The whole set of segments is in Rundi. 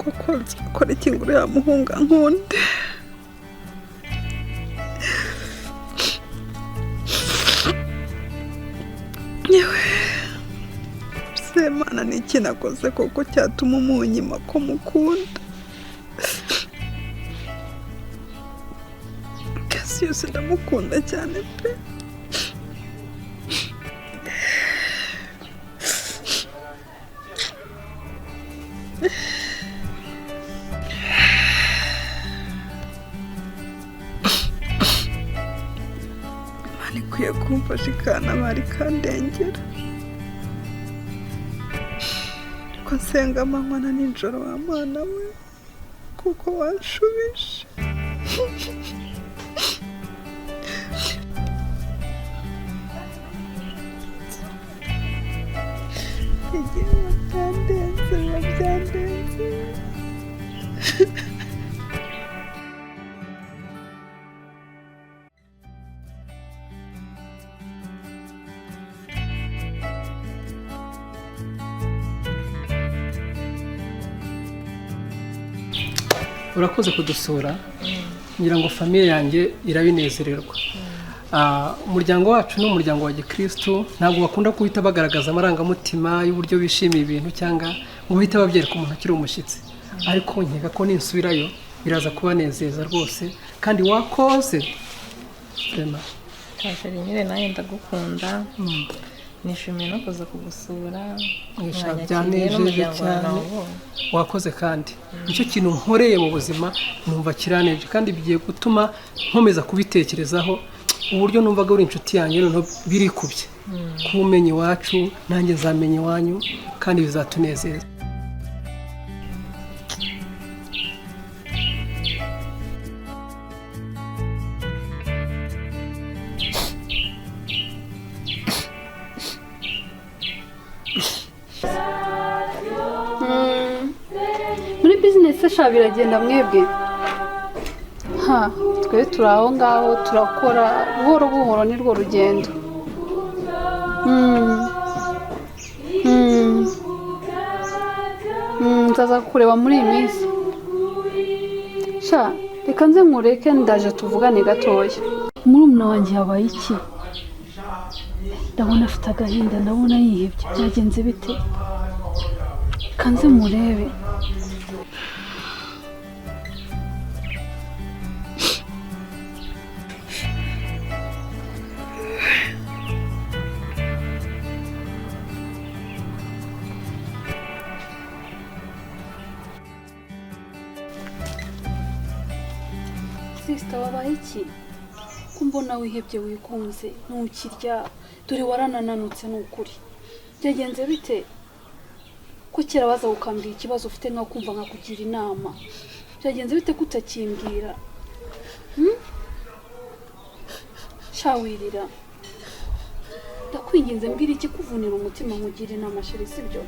Koko nzakora iki ngo uriya muhungu ankunde? Yewe Semana, ni iki nakoze koko cyatuma umunyima ko mukunda? Cassius ndamukunda cyane pe. Imana ikwiye kumfasha ikantabara ikandengera. Ko nsenga amanywa na nijoro wa Mana we, kuko wanshubije. Igihe biba byandenze, biba byandenze. Urakoze kudusura, ngira ngo famille yanjye irabinezererwa. Umuryango wacu ni umuryango wa gikristo, ntabwo bakunda guhita bagaragaza amarangamutima y'uburyo bishimiye ibintu cyangwa ngo bahite babyereka umuntu akiri umushyitsi, ariko nkeka ko ninsubirayo biraza kubanezeza rwose, kandi wakoze Rema. Kashari nyine nawe ndagukunda, nishimiye no kuza kugusura. Mwishaka mwanyakiriye byanejeje n'umuryango wawe cyane. nawubonye. Wakoze kandi nicyo kintu nkoreye mu buzima, numva kiraneje kandi bigiye gutuma nkomeza kubitekerezaho. Uburyo numvaga uri inshuti yanjye noneho birikubye. Kuba umenya iwacu nanjye nzamenya iwanyu, kandi bizatunezeza. Muri bizinesi sha biragenda mwebwe? Ha, twe turi aho ngaho turakora buhoro buhoro, ni rwo rugendo. Nzaza kukureba muri iyi minsi. Sha reka nze nkureke, ndaje tuvugane gatoya. Murumuna wanjye yabaye iki? Ndabona afite agahinda, ndabona yihebye, byagenze bite? Reka nze murebe. Sisita, wabaye iki? Ko mbona wihebye wigunze, ntukirya, dore waranananutse ni ukuri. Byagenze bite? Ko kera baza ukambwira ikibazo ufite nkakumva nkakugira inama. Byagenze bite ko utakimbwira? Sha wirira. Ndakwinginze mbwira ikikuvunira umutima nkugira inama chérie, sibyo?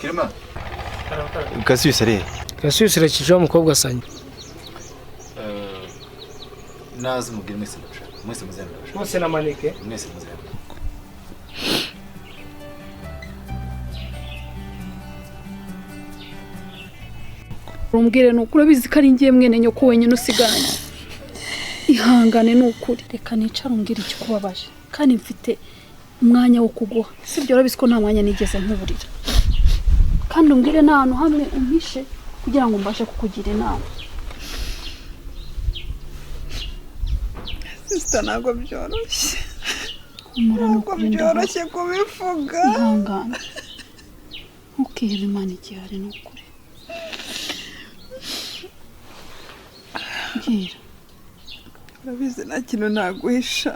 Kirima. Cassius ari he? Cassius irakije wa mukobwa asanye. Naze mubwire mwese ndabashaka. Mwese muze ndabashaka. Bose na maneke. Mwese muze. Umbwire ni ukuri, urabizi ko ari njye mwene nyoko wenyine usigaranye. Ihangane ni ukuri. Reka nicare umbwire ikikubabaje, kandi mfite umwanya wo kuguha. Sibyo, urabizi ko nta mwanya nigeze nkuburira. Kandi umbwire n'ahantu hamwe umpishe kugira ngo mbashe kukugira inama. Sisita, ntabwo byoroshye. Humura ni Ntabwo ukuri, ndahari. byoroshye kubivuga. Ihangane, ntukihebe, Imana igihari ni ukuri. Mbwira. Urabizi nta kintu naguhisha.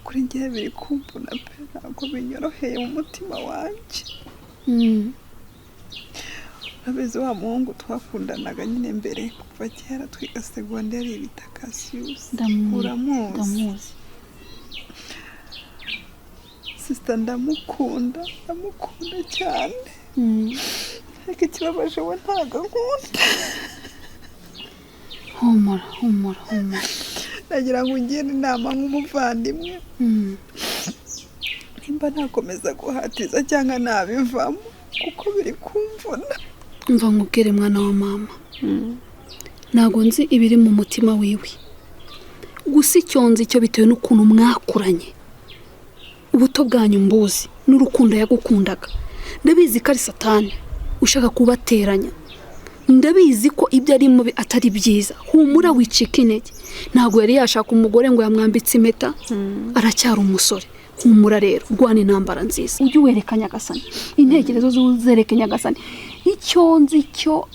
Kuri njye biri kumvuna pe, ntabwo binyoroheye mu mutima wanjye. Urabizi wa muhungu twakundanaga nyine mbere kuva kera twiga segonderi bita Cassius. Ndamuzi. Uramuzi? Ndamuzi. Sisita ndamukunda, ndamukunda cyane. Ariko ikibabaje we ntago ankunda. Humura, humura, humura. Nagira ngo ungire inama nk'umuvandimwe. Nimba nakomeza guhatiza cyangwa nabivamo kuko biri kumvuna. Umva nkubwire mwana wa mama, ntago nzi ibiri mu mutima wiwe, gusa icyo nzi cyo bitewe n'ukuntu mwakuranye, ubuto bwanyu mbuzi n'urukundo yagukundaga, ndabizi ko ari satani ushaka kubateranya, ndabizi ko ibyo arimo atari byiza. Humura wicika intege, ntabwo yari yashaka umugore ngo yamwambitse impeta, aracyari umusore. Humura rero, rwana intambara nziza, ujye uwereka Nyagasani intekerezo z'uzereke Nyagasani. Icyo nzi cyo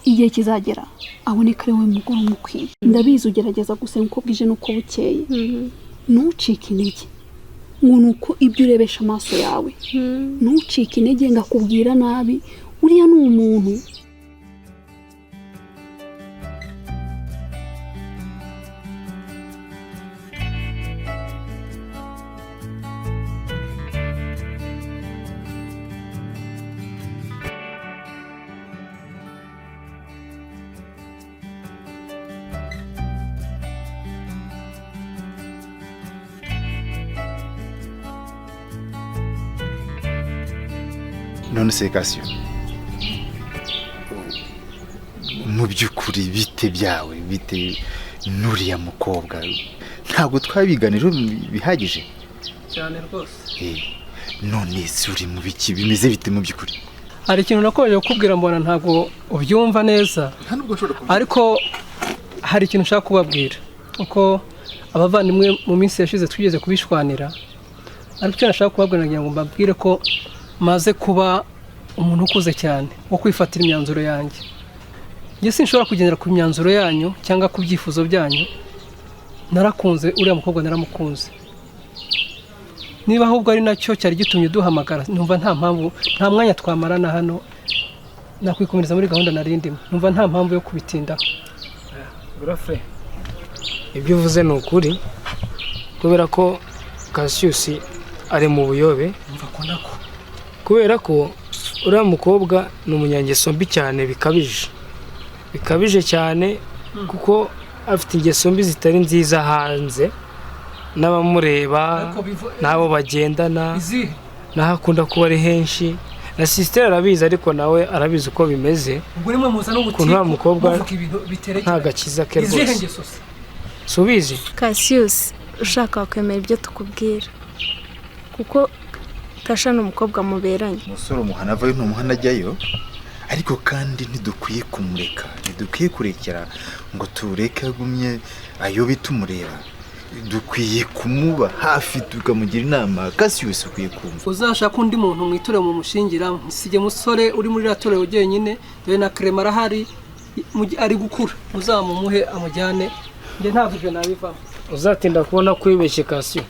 igihe kizagera aboneka ari wowe mugore umukwiye. Ndabizi ugerageza gusenga uko bwije n'uko bukeye, ntucike intege ngo ni uko ibyo urebesha amaso yawe, ntucike intege ngo akubwira nabi, uriya ni umuntu. None se Kasiyo, mu by'ukuri bite byawe, bite n'uriya mukobwa? Ntabwo twabiganiraho bihagije cyane rwose. None se uri mu biki, bimeze bite mu by'ukuri? Hari ikintu nakomeje kukubwira mbona ntabwo ubyumva neza, ariko hari ikintu nshaka kubabwira. Uko abavandimwe mu minsi yashize twigeze kubishwanira, ariko icyo nashaka kubabwira nagira ngo mbabwire ko maze kuba umuntu ukuze cyane wo kwifatira imyanzuro yanjye. Njye sinshobora kugendera ku myanzuro yanyu cyangwa ku byifuzo byanyu. Narakunze uriya mukobwa, naramukunze. Niba ahubwo ari nacyo cyari gitumye duhamagara, numva nta mpamvu, nta mwanya twamarana hano, nakwikomereza muri gahunda narindimo, numva nta mpamvu yo kubitindaho. Grafre, ibyo uvuze ni ukuri, kubera ko Cassius ari mu buyobe. Umva ko nako kubera ko uriya mukobwa ni umunyangeso mbi cyane, bikabije bikabije cyane, kuko afite ingeso mbi zitari nziza hanze, n'abamureba n'abo bagendana, n'aho akunda kuba ari henshi. Na sister arabizi, ariko nawe arabizi uko bimeze. Ukuntu uriya mukobwa nta gakiza ke rwose. Subizi Cassius, ushaka wakwemera ibyo tukubwira, kuko Kasha ni umukobwa muberanye. Umusore umuhana avayo ntumuhana ajyayo, ariko kandi ntidukwiye kumureka, ntidukwiye kurekera ngo tureke agumye ayobe tumureba. Dukwiye kumuba hafi tukamugira inama. Cassius ukwiye kumva. Uzashaka undi muntu mwiture mu mushingira, musige musore uri muri ratorero wenyine, dore na Clement arahari ari gukura, muzamumuhe amujyane. Njye ntabwo ibyo nabivamo. Uzatinda kubona kwibeshye Cassius.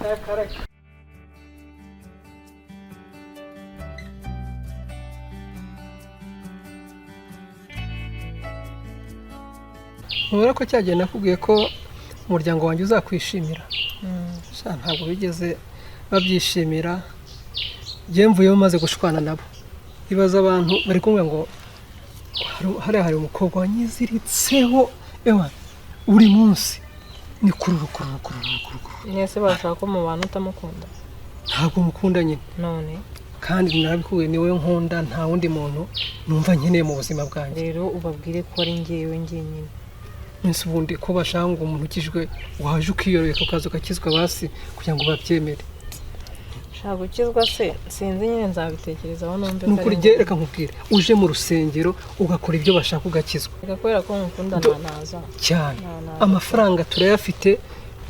Ubona ko cyagiye nakubwiye ko umuryango wanjye uzakwishimira. Ntabwo bigeze babyishimira, njye mvuyeho maze gushwana nabo. Ibaza abantu bari kumwe ngo hariya hari umukobwa wanyiziritseho ewa buri munsi ni kururu kururu kururu kururu. Mwese bashaka ko mubana utamukunda? Ntabwo mukunda nyine. None kandi narabikubwiye, ni wowe nkunda, nta wundi muntu numva nkeneye mu buzima bwanjye. Rero ubabwire ko ari njyewe njyenyine. Nese ubundi ko bashaka ngo umuntu ukijwe waje ukiyororeka ukaza ugakizwa basi kugira ngo babyemere. Shaka gukizwa se sinzi nyine, nzabitekerezaho numve. Nukuri jye reka nkubwire, uje mu rusengero ugakora ibyo bashaka ugakizwa. Reka kubera ko nkukunda ntaza cyane. Amafaranga turayafite,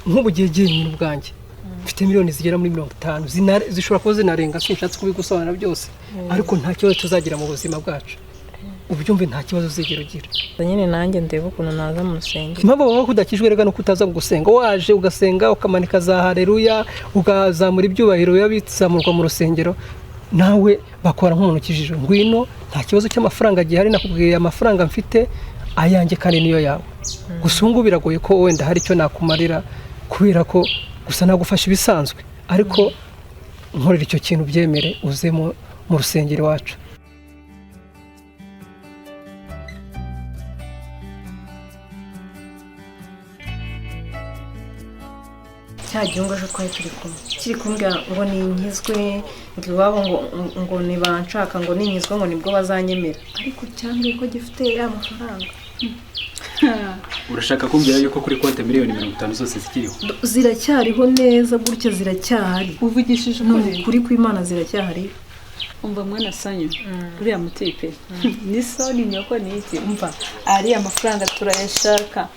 nk'ubu gihe jyenyine ubwanjye mfite miliyoni zigera muri 50, zishobora kuba zinarenga, sinshatse kubigusobanura byose, ariko nta kibazo tuzagira mu buzima bwacu. Ubyumve, nta kibazo uzigera ugira. Nyine nanjye ndebe ukuntu naza mu rusengero. Impamvu baba kudakijwe rega no kutaza gusenga, waje ugasenga ukamanika za haleluya, ukazamura ibyubahiro bizamurwa mu rusengero, nawe bakora nk'umuntu ukijijwe. Ngwino, nta kibazo cy'amafaranga gihari, nakubwiye amafaranga mfite ayanjye kandi niyo yawe. Gusa ubu ngubu biragoye ko wenda hari icyo nakumarira, kubera ko gusa nagufasha ibisanzwe, ariko Nkorera icyo kintu, byemere uze mu rusengero iwacu. Cya gihungu ejo twari turi kumwe kiri kumbwira ngo ninkizwe, ngo iwabo ngo nibanshaka, ngo ninkizwe ngo nibwo bazanyemera, ariko cyambwiye ko gifite ya mafaranga. Urashaka kumbwira yuko kuri konti 50 miliyoni zose zikiriho? Ziracyariho neza gutya, ziracyahari. Uvugishije ukuri? Kuri kw'Imana ziracyahari. Umva mwana Sanyu, uriya mutipe ni so ni nyoko ni iki? Umva, ariya mafaranga turayashaka,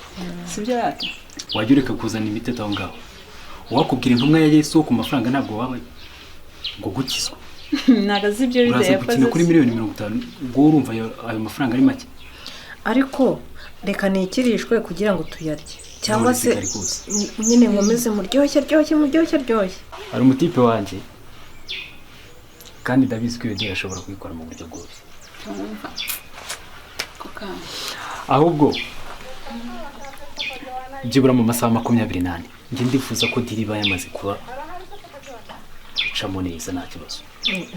sibyo rata? Wajya ureka kuzana imiteto aho ngaho. Uwakubwira intumwa ya Yesu ku mafaranga ntabwo waba ngo gukizwa. Ntabwo azi ibyo Uraza bize gukina yakoze. kuri 50 miliyoni, ubwo urumva ayo mafaranga ari make. Ariko reka nikirishwe kugira ngo tuyarye, cyangwa None se kari kose. nyine nkomeze muryoshye ryoshye muryoshye ryoshye. Hari umutipe wanjye kandi ndabizi ko iyo deal ashobora kuyikora mu buryo bwose. Umva ako kanya. Ahubwo byibura mu masaha 24 njye ndifuza ko deal iba yamaze kuba icamo neza, nta kibazo.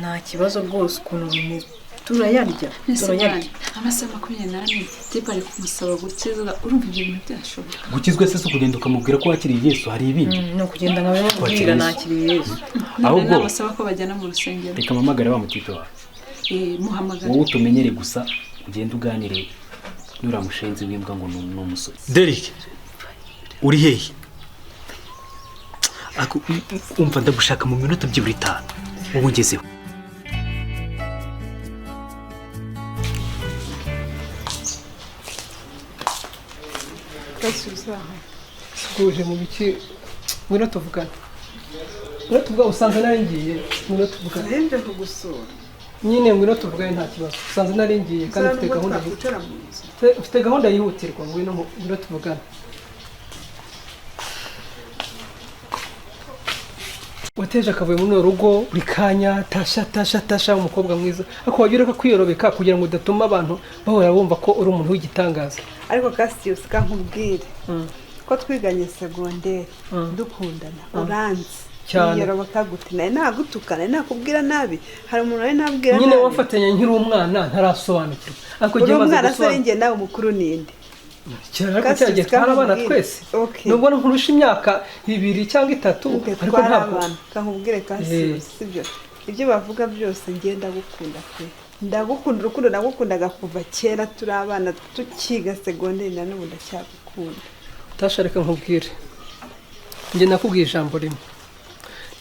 Nta kibazo rwose, ukuntu bimeze turayarya. Ese Turayarya. mwana, amasaha 24 tipe ari kumusaba gukizwa, urumva ibyo bintu byashoboka? Gukizwa se si ukugenda ukamubwira ko wakiriye Yesu? Hari ibindi. Ni ukugenda nkabimubwira. Wakiriye Yesu. Nakiriye Yesu. None Ahubwo nabasaba ko bajyana mu rusengero. reka mpamagare wa mutipe wawe. Eh, muhamagare. Wowe utumenyere gusa, ugende uganire nuriya mushenzi w'imbwa ngo ni umusore. Derek, uri hehe? Umva, ndagushaka mu minota byibura 5 ubu ngezeho. Uje mu biki? Ngwino tuvugane, ngwino tuvugane. Usanze nari ngiye, ngwino tuvugane. Nje kugusura. Nyine ngwino tuvugane, nta kibazo. Usanze nari ngiye kandi mfite gahunda, Twicara mu nzu. mfite gahunda yihutirwa. Ngwino ngwino tuvugane. Wateje akavuyo muri uru rugo buri kanya. Tasha, Tasha, Tasha, umukobwa mwiza, ariko wajya ureka kwiyorobeka kugira ngo udatuma abantu bahora bumva ko uri umuntu w'igitangaza. Ariko Cassius, kankubwire ko twiganye segonderi, dukundana, uranzi. Cyane. Niyoroboka gute? Nari nagutuka? Nari nakubwira nabi? Hari umuntu nari nabwira Nyine nabi? wafatanya nkiri umwana ntarasobanukirwa, ariko Uri igihe maze umwana se? Ari gusobanukirwa. njye nawe mukuru ninde? Cyane, ariko Cassius, cya gihe twari abana kankubwire. twese. Okay. Nubwo nkurusha imyaka 2 cyangwa 3, Okay, ariko twari ntabwo abana. Kankubwire Cassius, sibyo? Ibyo bavuga byose, njye ndagukunda pe, ndagukunda. Urukundo nagukundaga kuva kera turi abana tukiga segonderi, na n'ubu ndacyagukunda. Tasha, reka nkubwire, njye nakubwiye ijambo rimwe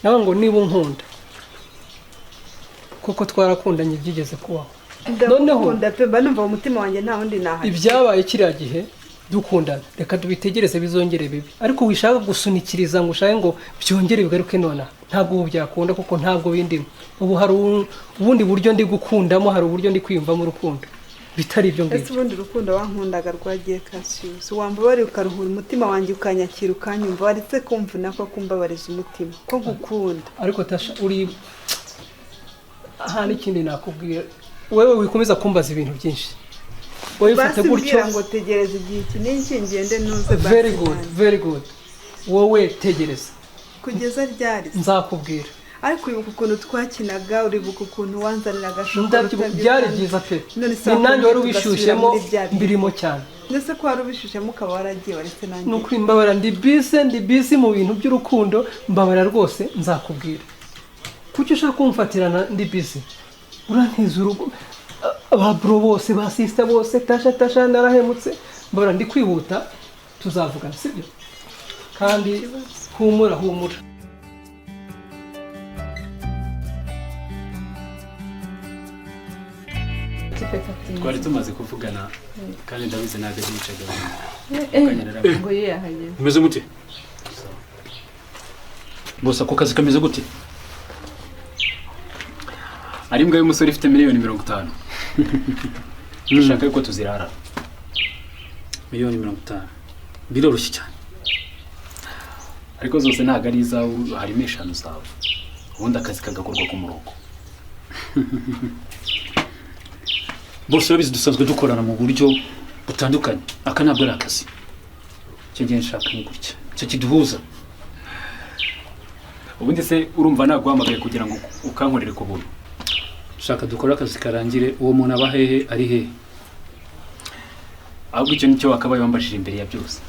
nawe ngo niba unkunda kuko twarakundanye byigeze kubaho. Noneho Ndagukunda pe, mba numva mu mutima wanjye nta wundi nahari. Ibyabaye kiriya gihe dukundana, reka tubitegereze bizongere bibi, ariko wishaka gusunikiriza ngo ushake ngo byongere bigaruke nonaha, ntabwo ubu byakunda kuko ntabwo bindimo ubu. Hari ubundi buryo ndi gukundamo, hari uburyo ndi kwiyumvamo urukundo bitari ibyo Ese ngibyo. ubundi urukundo wankundaga rwagiye, Cassius? Wambabariye ukaruhura umutima wanjye, ukanyakira, ukanyumva, waretse kumvuna ko kumbabariza umutima ko nkukunda. Ariko Tasha, uri aha n'ikindi nakubwira, wewe wikomeza kumbaza ibintu byinshi, wowe Basi ufate gutyo. mbwira ngo tegereza igihe iki n'iki ngende nuze basi. Very good. Nanjye. Very good, wowe tegereza. Kugeza ryari? Nzakubwira. Ariko uribuka ukuntu twakinaga? Uribuka ukuntu wanzaniraga shokora? Ndabyibuka, byari byiza pe. None se Ni nanjye wari wakongera tugasubira ubishyushyemo. muri bya bihe? Mbirimo cyane. Ndetse ko wari ubishyushyemo ukaba waragiye, waretse nanjye. Ni ukuri mbabara, ndi busy, ndi busy mu bintu by'urukundo. Mbabara rwose, nzakubwira. Kuki ushaka kumfatirana ndi busy? Urantiza urugo, ba bro bose, ba sister bose, Tasha, Tasha, narahemutse. Mbabara, ndi kwihuta, tuzavugana, sibyo? Kandi humura, humura. Twari tumaze kuvugana kandi ndabizi ntabwo yicaga. Ngo ye yahageze. Umeze gute bose? Ako kazi kameze gute? Ari imbwa y'umusore ifite 50 miliyoni, dushaka yuko tuzirara. 50 miliyoni biroroshye cyane. Ariko zose ntabwo ari izawe, harimo 5 zawe, ubundi akazi kagakorwa ku murongo. Bose urabizi dusanzwe dukorana mu buryo butandukanye, aka ntabwo ari akazi. Icyo ngiye nshaka ni gutya, icyo kiduhuza. Ubundi se urumva naguhamagaye kugira ngo ukankorere ku buntu? Shaka dukore akazi karangire. Uwo muntu aba hehe, ari hehe? Ahubwo icyo nicyo wakabaye wambajije imbere ya byose.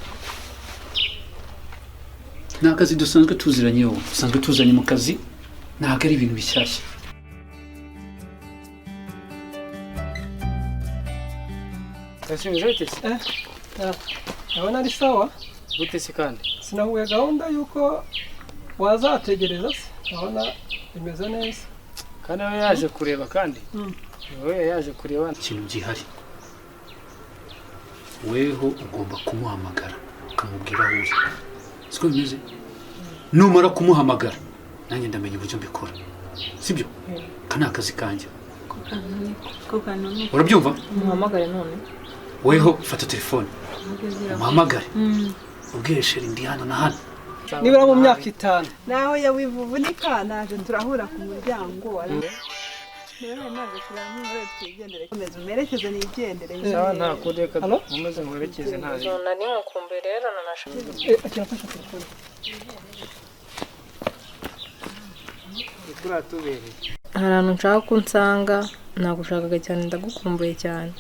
Ni akazi dusanzwe tuziranyeho, dusanzwe tuzanye mu kazi, ntabwo ari ibintu bishyashya. Ndabona ari sawa. Gute se kandi? Sinahuye gahunda y'uko wazategereza se, ndabona bimeze neza. Kandi we yaje kureba kandi we yaje kureba ikintu gihari. Weho ugomba kumuhamagara ukamubwira aho uri, siko bimeze? Numara kumuhamagara nanjye ndamenya uburyo mbikora, sibyo? Aka ni akazi kanjye, urabyumva? Muhamagare none. Weho fata telefone umuhamagare, ubwire sheri ndi hano na hano. Nibura mu myaka 5 naho yawivunika naje turahura ku muryango. Rero naje kuramwira twigendere, komeza umerekeze nigendere. Sawa, nta kudeka, mumaze murekeze nta. Nari nkukumbuye rero nanashaka. Akirafasha telefone. Hari ahantu nshaka ko unsanga, nagushakaga cyane, ndagukumbuye cyane.